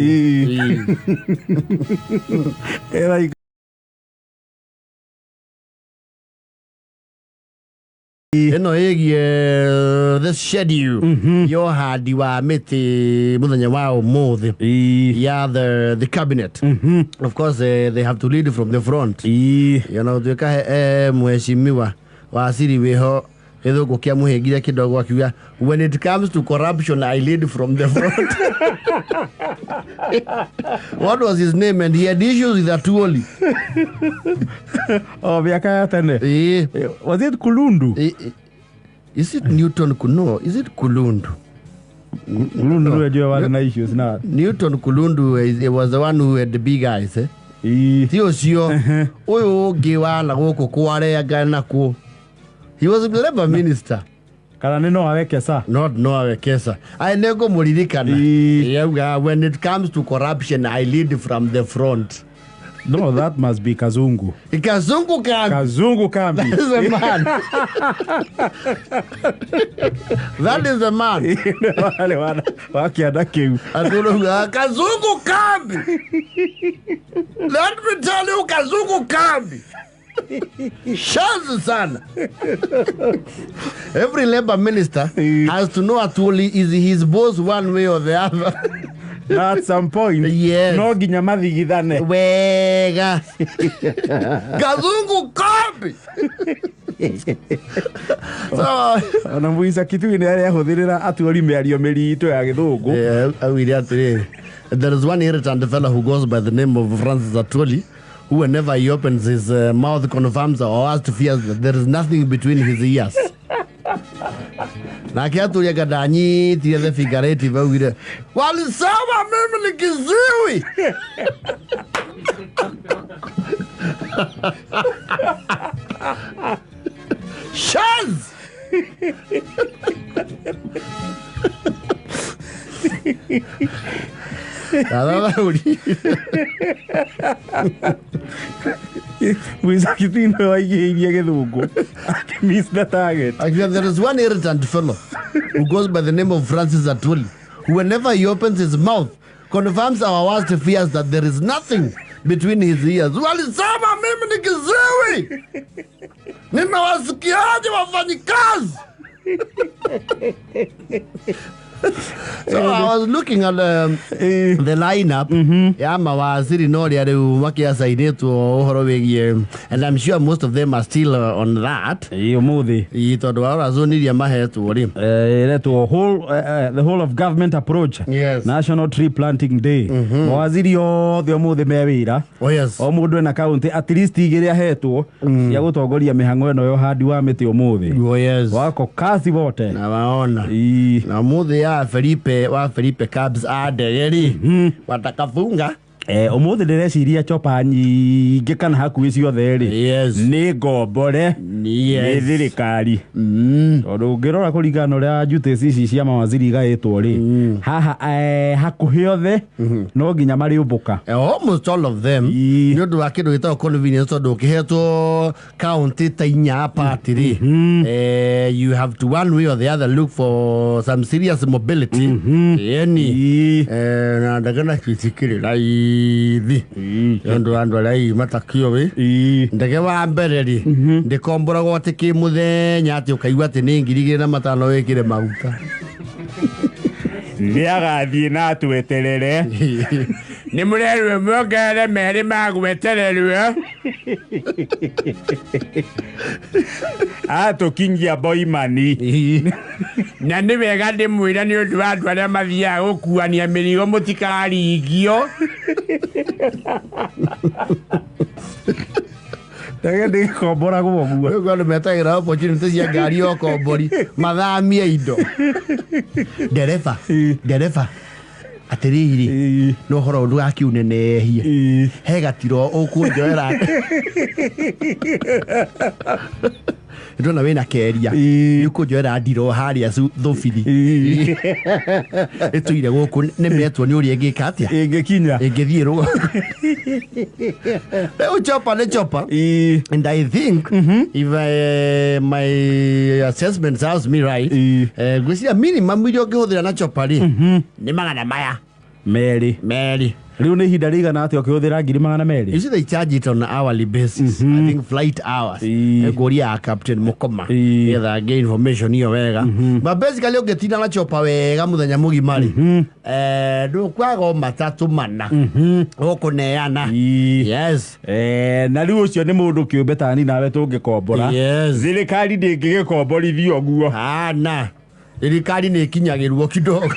Era Ĩno ĩgiĩ the schedule ya ũhandi wa mĩtĩ mũthenya wa ũmũthĩ ya the cabinet. Of course, they have to lead from the front. Tuĩka mheshimiwa waziri wĩho gĩthũngũ kĩa mũhĩngire kidogo akiuga, "When it comes to corruption, I lead from the front." What was his name? And he had issues with Atwoli. Oh, miaka ya tene. Was it Kulundu? Is it Newton? No, is it Kulundu? Kulundu no. Ndio wale na issues na. Newton Kulundu was the one who had the big eyes, eh? Ti ũcio ũyũ ũngĩ wa na gũkũ kwarenga nakuo. He was the labor minister. Kana nĩ Noah Wekesa? Not Noah Wekesa. I nego muririkana. Yauga, "When it comes to corruption, I lead from the front." No, that must be Kazungu. Kazungu Kambi. Kazungu Kambi. That is the man. That is the man. Wale wa kĩanda kĩu. Atũrauga, "Kazungu Kambi. Let me tell you, Kazungu Kambi. Shazi sana." Every labor minister has to know Atwoli is his boss one way or the other. At some point. Yes. No nginya mathigithane. Wega. Kazungu Kambi. So, ona Muisa Kitui nĩ arĩa ahũthĩrĩra Atwoli mĩario mĩritũ ya gĩthũngũ. Yeah, augire atĩrĩrĩ, "There is one irritant fellow who goes by the name of Francis Atwoli, who whenever he opens his mouth confirms our worst fears that there is nothing between his ears." Nake Atwoli anga ndanyitire the figurative, augire, "Walisema mimi ni kiziwi." Shaz! Ndathathaũri. Muisa Kitui nĩwe waigĩrĩirie gĩthũngũ. Miss the target. Actually, there is one irritant fellow who goes by the name of Francis Atwoli, who whenever he opens his mouth confirms our worst fears that there is nothing between his ears. Walisema mimi ni kiziwi. Nimewasikiaje wafanyikazi? So I was looking at the lineup ya mawaziri no rĩa rĩu makĩacainĩtwo ũhoro wĩgiĩ, and I'm sure most of them are still on that. Ĩĩ, ũmũthĩ. Ĩĩ, tondũ warora zone iria mahetwo rĩ, Ĩretwo the whole of government approach. National Tree Planting Day. Mawaziri othe ũmũthĩ me wĩra. Oh, yes. O mũndũ ena kaunti at least igĩrĩ ahetwo cia gũtongoria mĩhang'o ĩno ya ũhandi wa mĩtĩ ũmũthĩ. Oh, yes. Wako kazi wote. Na waona. Ĩĩ. Na ũmũthĩ ya Felipe wa Felipe Cabs a ndege rĩ, watakafunga. Ũmũthĩ ndĩreciria chopa nyingĩ kana hakuhĩ ciothe rĩ, nĩ ngombore nĩ thirikari, tondũ ũngĩrora kũringana na ũrĩa duties ici cia mawaziri igaĩtwo rĩ, haha hakuhĩ othe no nginya marĩũmbũka. Almost all of them, nĩ ũndũ wa kĩndũ gĩtagwo convenience, tondũ ũkĩhetwo county ta inya apart rĩ, you have to one way or the other look for some serious mobility, yani na ndege nacio cikĩrĩ raithi nĩ ũndũ wa andũ arĩa hihi matakĩũĩ. Ndege wa mbere rĩ, ndĩkomboragwo atĩ kĩmũthenya atĩ ũkaigua atĩ nĩ 2500 wĩkĩre maguta. Nĩ agathiĩ na atweterere. Nĩ mũrerwo muongerere merĩ ma gwetererwo. Atũkinyia boimani. Na nĩ wega ndĩmwĩre nĩ ũndũ wa andũ arĩa mathiaga gũkuania mĩrigo mũtikaringio. Ndege ndĩgĩkomboragwo ũguo. Rĩu andũ metagĩra opportunity cia ngari ya ũkombori mathamie indo. Ndereba, ndereba, atĩrĩrĩ, no ũhoro ũyũ ndũgakiunenehie. He gatiro ũkũnjoera. Ndona wĩna keria. Nĩ ũkũnjoera ndiro harĩa Thũbiri. Ĩtũire gũkũ nĩ metwo nĩ ũrĩa ĩngĩka atĩa? Ĩngĩkinya. Ĩngĩthiĩ rũgo. Rĩu chopa nĩ chopa. And I think if my assessment serves me right, ngwĩciria minimum iria ũngĩhũthĩra na chopa rĩ, nĩ magana maya merĩ. Merĩ. Rĩu nĩ ihinda rĩigana atĩa ũkĩhũthĩra ngiri magana merĩ? You see, they charge it on an hourly basis. I think flight hours. Ngũria ya Captain Mukoma. Nĩgetha ngĩe information iyo wega. But basically ũngĩtinda na chopa wega mũthenya mũgima rĩ, ndũkwaga o matatũ mana. Ũkũneana. Yes. Na rĩu ũcio nĩ mũndũ kĩũmbe tani nawe tũngĩkombora. Yes. Thirikari ndĩngĩgĩkomborithio ũguo. Ana. Thirikari nĩ ĩkinyagĩrwo kidogo.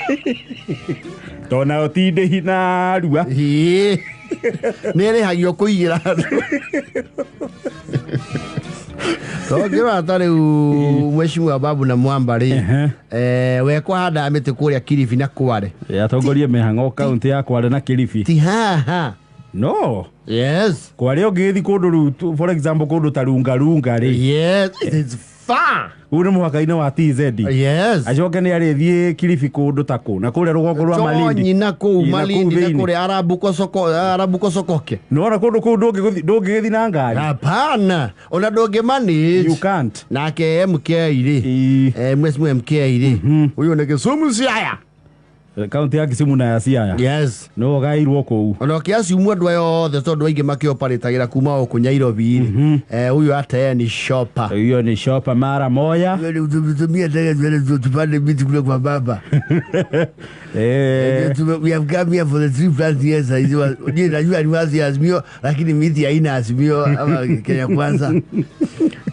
Tondũ nayo ti ndĩhi na rua. Ĩĩ. Nĩ ĩrĩhagio kũigĩra andũ. Tũngĩrora ta rĩu Mheshimiwa Babu na Mwamba rĩ, we kũhandaga mĩtĩ kũrĩa Kilifi na Kware. Atongorie mĩhang'o kaunti ya Kware na Kilifi. Ti haha. No. Yes. Kware ũngĩgĩthiĩ kũndũ rĩu, for example kũndũ ta Lungalunga rĩ. Yes, it's far. Ũyũ nĩ mũhaka-inĩ wa TZ. Yes. Acoke nĩ arĩthiĩ Kilifi kũndũ ta kũ na kũrĩa rũgongo rwa Malindi. Chonyi na kũu Ĩ, na kũu Malindi na thĩinĩ. kũrĩa Arabuko soko, Arabuko sokoke. Nĩwona kũndũ kũu ndũngĩgĩthiĩ na ngari. Hapana, ona ndũngĩ manage. You can't. Nake MK rĩ. Mheshimiwa MK rĩ. Ũyũ nĩ Kisumu Siaya. Kaunti ya Kisumu na ya Siaya. Yes. No gairwo kũu. Ona ũkĩaciumwo andũ aya othe tondũ aingĩ makĩoparetagĩra kuma gũkũ Nairobi rĩ. Huyu hata yeye ni shopper. Huyo ni shopper mara moja. Tumie ndege tuende tupande miti kule kwa baba. We have come here for the 3 plus years. Ndiye najua ni wazi Azimio, lakini miti haina Azimio ama Kenya Kwanza.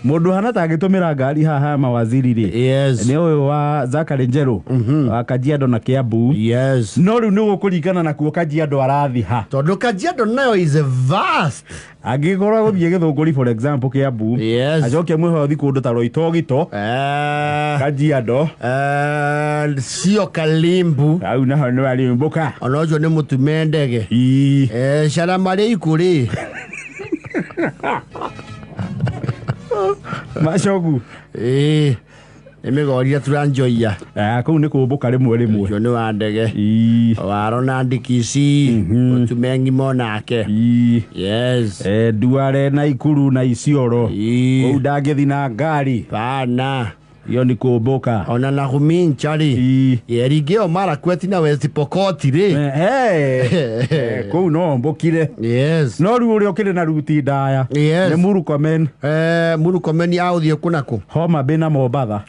Mũndũ hana tangĩtũmĩra ngari haha mawaziri rĩ. Yes. Nĩ ũyũ wa Zachary Njeru. Wa Kajiado na Kiambu. Yes. No rĩu nĩ gũkũringana na kuo Kajiado arathi ha. Tondũ Kajiado nayo is a vast. Angĩkorwo agũthiĩ Gĩthũngũri for example Kiambu. Yes. Acoke mwĩho athi kũndũ ta Loitogito. Kajiado. Sio Kalimbu. Hau naho nĩ warimbũka. Ona ũcio nĩ mũtume ndege. Caramarĩ ikũrĩ. Macogu. Nĩ mĩgoria turanjoia. Kũu nĩ kũmbũka rĩmwe rĩmwe. Ũcio nĩ wa ndege. Waro na Ndikici. Mũtume ng'ima onake. Yes. Duare na Ikuru na Isiolo. Kũu ndangĩthi na ngari. Pana. Iyo ni kũmbũka. Ona na Humincha rĩ. Ringĩ ĩyo Marakwet na West Pokot rĩ. Kũu no mbũkire. Yes. No rĩu ũrĩa ũkĩrĩ na ruti ndaya. Yes. Nĩ Murkomen. Murkomen aũthiĩ kũ na kũ? Homa Bay na Mombatha.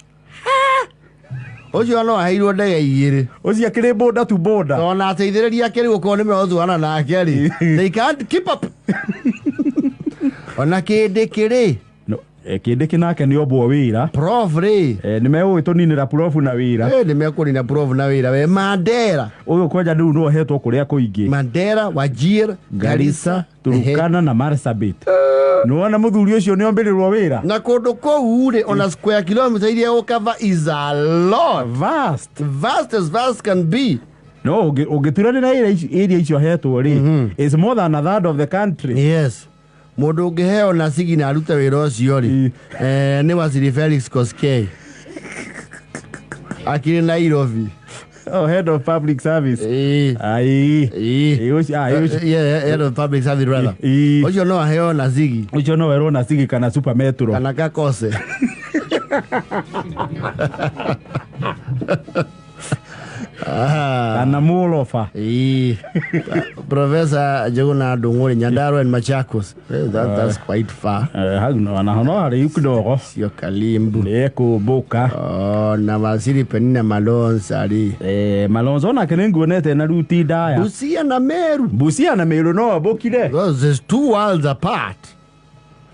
Ũcio no aheirwo ndege igĩrĩ. Ũcio akĩrĩ boda to boda. Ona ateithĩrĩria ake rĩu okorwo nĩ megũthuana nake rĩ. They can't keep up. Ona kĩndĩ kĩrĩ. No, kĩndĩ kĩnake nĩ ombwo wĩra. Prof rĩ. Nĩ megũgĩtũninĩra prof na wĩra. Nĩ mekũnina prof na wĩra. We Mandera. Ũyũ kwanja rĩu no ahetwo kũrĩa kũingĩ. Mandera, Wajir, Garissa, Turkana na Marsabit. Nĩwona mũthuri ũcio nĩ ombĩrĩrwo wĩra. Na kũndũ kũu rĩ, ona square kilometer iria ũkava is a lot. Vast. Vast as vast can be. No, ũngĩturanĩra area icio ahetwo rĩ, is more than a third of the country. Yes. Mũndũ ũngĩheo na cigi na arute wĩra ũcio rĩ, nĩ Waziri Felix Koskei. Akĩrĩ Nairobi. Oh, head of public service. Ai. Ũcio, ai, ũcio. Yeah, head of public service rather. Ũcio no aheo na cigi. Ũcio no erwo na cigi kana super metro. Kana kakose. Ah. Kana mũroba. Ĩĩ. Professor Njuguna Ndung'uri, Nyandarua and Machakos. Eh, that's quite far. Eh, hau no naho no haraihu kidogo. Sio Kalimbu. Nĩ kũmbũka. Oh, na Waziri Penina Malonza rĩ. Eh, Malonza onake nĩ nguonete na ruti ndaya. Busia na Meru. Busia na Meru no ambũkire. Those is two worlds apart.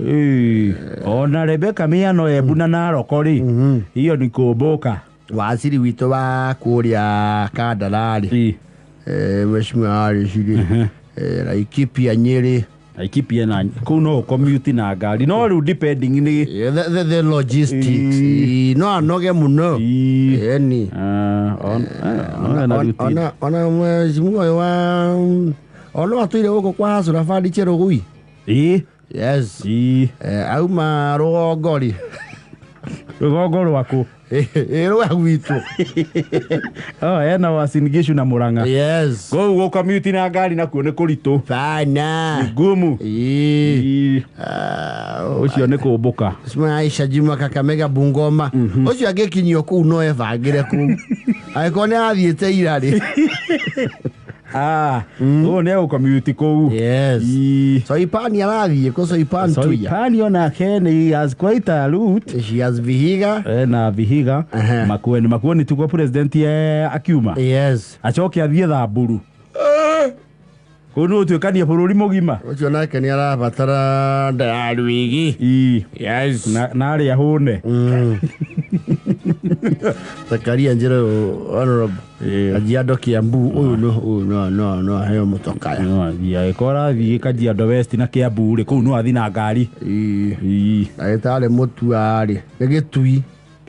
Ĩĩ. Ona Rebecca Miano Embu na Narok rĩ, hiyo ni kũmbũka. Waziri witũ wa kũrĩa Kandara rĩ. Ĩĩ. Eh, Mheshimiwa Harris rĩ. Eh, Laikipia Nyĩrĩ. Laikipia na kũu no ũcommute na ngari no rĩu depending nĩ Eh, the logistics. Ĩĩ, no anoge mũno. Ĩĩ. Ĩni. Ah, ona ruti. Ona mheshimiwa ũyũ wa ona atũire gũkũ kwa Hasura Bandi Cherugui. Ĩĩ. Yes. Ĩĩ. Eh, auma rũgongo rĩ. Rũgongo rwaku. Ĩ rwa gwitũ. Oh, ena Uasin Gishu na Murang'a. Yes. Kũu gũcommute na ngari nakuo nĩ kũritũ. Bana. Ngumu. Ĩĩ. Ĩĩ. Ah, Ũcio nĩ kũmbũka. Mheshimiwa Aisha Juma Kakamega Bungoma. Ũcio angĩkinyio kũu no ebangĩre kũu. Angĩkorwo nĩ arathiĩte ira rĩ. Ah, ũyũ nĩ egũcommute kũu. Yes. Ĩĩ. Soipani arathiĩ kũ Soipan Tuya. Soipani onake nĩ has quite a route. She has Vihiga. Ena Vihiga. Aha. Makueni. Makueni tuko president ye akiuma. Yes. Acoke athiĩ Thamburu. Kũu nĩ gũtuĩkania bũrũri mũgima. Ũcio nake nĩ arabatara nda ya rwĩgĩ. Ĩĩ. Yes. Na arĩa hũne. Zakaria Njero honorable. Ĩĩ. Kajiado Kiambu ũyũ no ũyũ no no no aheo mũtokaya. No athiĩ angĩkorwo arathiĩ Kajiado West na Kiambu rĩ, kũu no athiĩ na ngari. Ĩĩ. Ĩĩ. Ndagĩtarĩ Mũtua rĩ nĩ Gĩtui.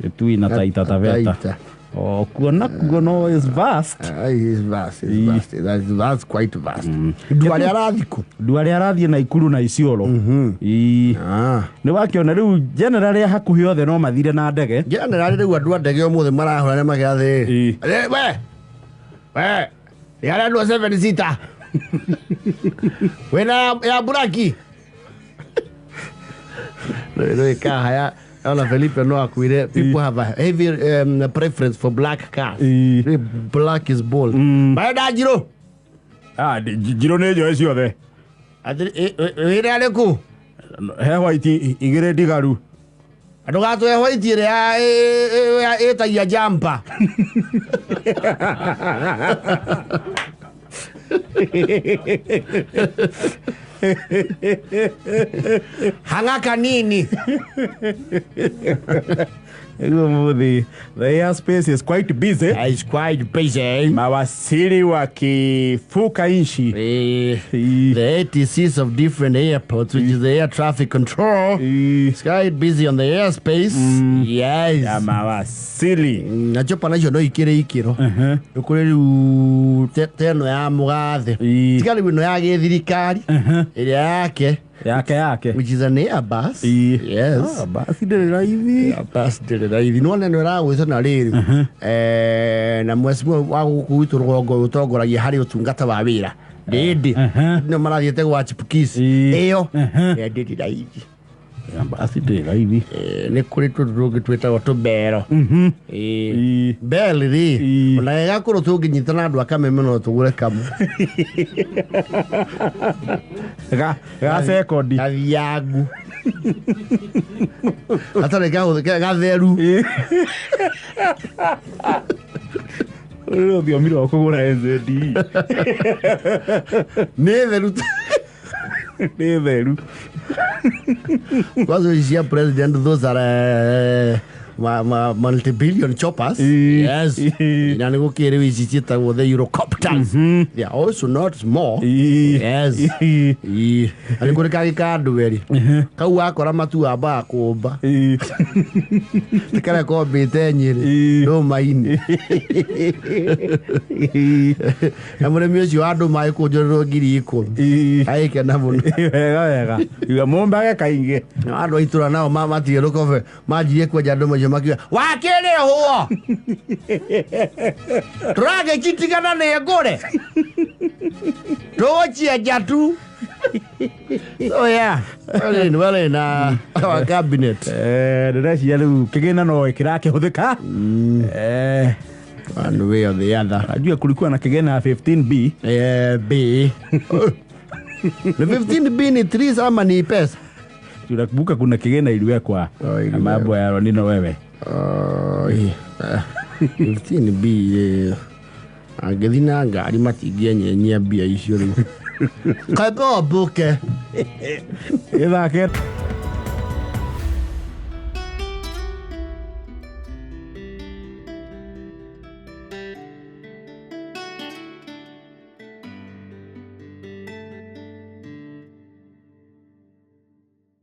Gĩtui na Taita Taveta. Taita. Oh, kuo nakuo no is vast. Ah, is vast, is vast. That's quite vast. Nduarĩ arathiĩ kũ? Nduarĩ arathiĩ Naikuru na Isiolo. Ĩĩ. Ah. Nĩ wakĩona rĩu general arĩa hakuhĩ othe no mathire na ndege. General rĩu andũ a ndege ũmũthĩ marahũra nĩ magĩathĩ. Ĩĩ. Eh, we. We. Nĩ arendwo 7 seater. Wĩna ya buraki. Rĩu ĩkaha ona Felipe no akwire people have a heavy preference for black cars. Ĩĩ. Rĩu black is bold. Marenda njirũ. Ah, njirũ nĩ njoe ciothe. Wĩra arĩkũ? He white igĩrĩ ndigaru. Ndũgatũhe white ĩrĩa ĩtagia jumper. Hang'a kanini. Ũmũthĩ the airspace is quite busy. It's quite busy. Mawasili wakifuka nchi. Eh, the ATCs of different airports, which is the air traffic control, Ĩĩ. it's quite busy on the airspace. Yes. Ya mawasili. Na chopa nacio no ikĩrĩ ikĩro. Nĩ kũrĩ rĩu ta ĩno ya mũgathe. Ĩĩ. Tiga rĩu ĩno ya gĩthirikari ĩrĩa yake Yake yake. which is an Airbus. Ĩĩ. Yes. Ah, basi ndĩrĩ raithi. Airbus ndĩrĩ raithi. Nĩwona ĩno ĩragwĩta na rĩrĩ. Eh, na mheshimiwa wa gũkũ gwitũ rũgongo ũtongoragia harĩ ũtungata wa wĩra. Ndĩndĩ. No marathiĩte gwa Chipukeezy. Ĩĩ. Ĩyo ndĩrĩ raithi. Ya basi ndĩrĩ raithi. Eh, nĩ kũrĩ tũndũ tũngĩ twĩtagwo tũmbero. Ĩĩ. Ĩĩ. Bell rĩ Ĩĩ. ona gagakũrũ tũngĩnyita na andũ a Kameme no tũgũre kamwe. Ga sekondi. Gathiangu. Gatarĩ gatheru. Rũrũ rũthiomi rwa kũgũra NZD. Nĩ theru. Nĩ theru. Kwanza cia president those are multi-billion choppers. Ĩĩ. Yes. Ĩĩ. Na nĩ gũkĩrĩ rĩu ici ciĩtagwo the Eurocopters. They are also not small. Ĩĩ. Yes. Ĩĩ. Ĩĩ. Na nĩ kũrĩ kangĩ ka ndweri. Kau wakora matu ambaga kũmba. Ĩĩ. Nĩ karĩa kombĩte Nyĩrĩ. Ĩĩ. Ndũma-inĩ. Na mũrĩmi ũcio wa ndũma agĩkũnjũrĩrwo 10,000. Ĩĩ. Agĩkena mũno. Wega wega. Iga mũmbage kaingĩ. Andũ a itũra nao matigire rũkobe manjirie kwenja ndũma icio makiuga wakĩrĩhwo tũragĩcitigana nĩ ngũre tũgũcienja tu. So yeah, well in, well in, our cabinet. Eh, ndĩreciria rĩu kĩgĩna no kĩrakĩhũthĩka. Eh, One way or the other. Najua kulikuwa na kigena ya 15B. B. Ni 15B ni trees ama ni pesa? Tunakumbuka kuna kigena iliwekwa Oh, iliwekwa. na mambo ya Ronino wewe. Oh, yeah. 15B angĩthiĩ na ngari matingĩenyenyia mbia icio rĩu. Kaboboke. Ithake.